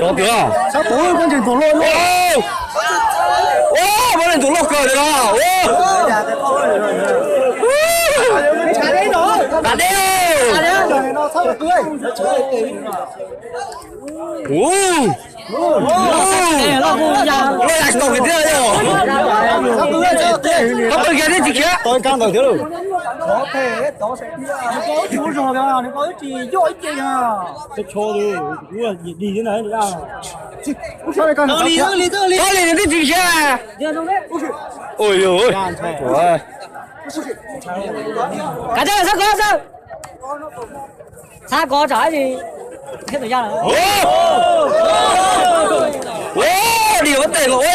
Rov tiag. Sab puv koj ntseeg tus loj loj. Ua, muab leej tus loj kawg li no. Ua, tas deb. Loj ya tsis tau kiag thiab yog. Koj pw kiag twb tsis khiav. Txhob li nws twb tsis khiav. Ui yog. Kav tsij xab kov xwb. Xab kov tsam ib tus ya lawm. Ua, dim muab tes los ua.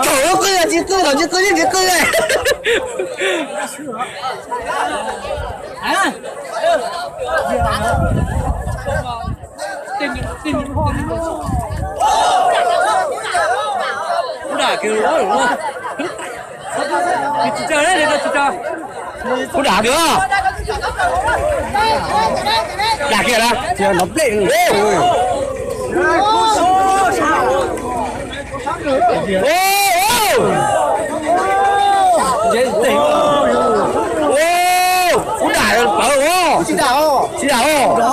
Thaum lub qwj tsis qwj, thaum tsis qwj yeej tsis qwj. Kuv dam kiag. Dam kiag na. Kuv dam pawv os. Tsis dam os.